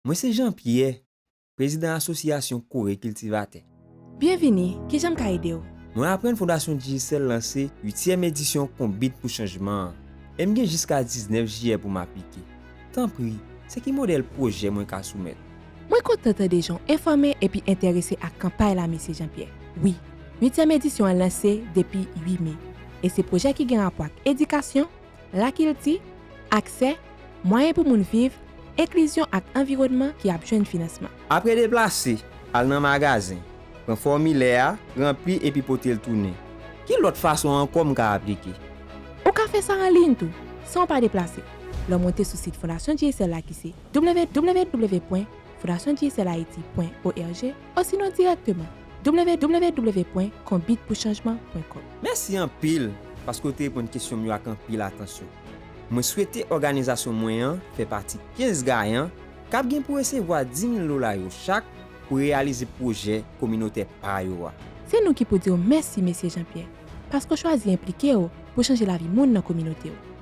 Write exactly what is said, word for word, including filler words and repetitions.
Mwen se Jean Pierre, prezidan Asosyasyon Kore Kiltivatè. Byenvini, kijan m ka ede w? Mwen aprann Fondasyon Digicel lanse uityèm edisyon Konbit pou Chanjman an, e m gen jiska diznèf jiyè pou m aplike. Tanpri, se ki modèl pwojè mwen ka soumèt? Mwen kontan tande jan w enfòme epi enterese ak kanpay la, Mesye Jean Pierre. Wi, uityèm edisyon an lanse depi uit me, e se pwojè ki gen rapò ak edikasyon, lakilti, aksè, mwayen pou moun viv, enklizyon ak anviwònman ki ap jwenn finansman. Apre deplase, al nan magazen, pran fòmilè a, ranpli epi pote l tounen. Ki lòt fason ankò m ka aplike? Ou ka fè sa an liy tou, san w pa deplase, lè w monte sou sit Fondasyon Digicel la ki se w w w pwen fondasyon digicel haiti pwen org osinon dirèkteman w w w pwen konbit pou chanjman pwen kòm. Mèsi anpil paske w te reponn kesyon m yo ak anpil atansyon. Mwen swete òganizasyon mwen an fè pati kenz gayan k ap gen pou resevwa di mil dola yo chak pou reyalize pwojè kominotè pa yo a. Se nou ki pou di w mèsi, Mesye Jean Pierre, paske w chwazi enplike w pou chanje lavi moun nan kominote w.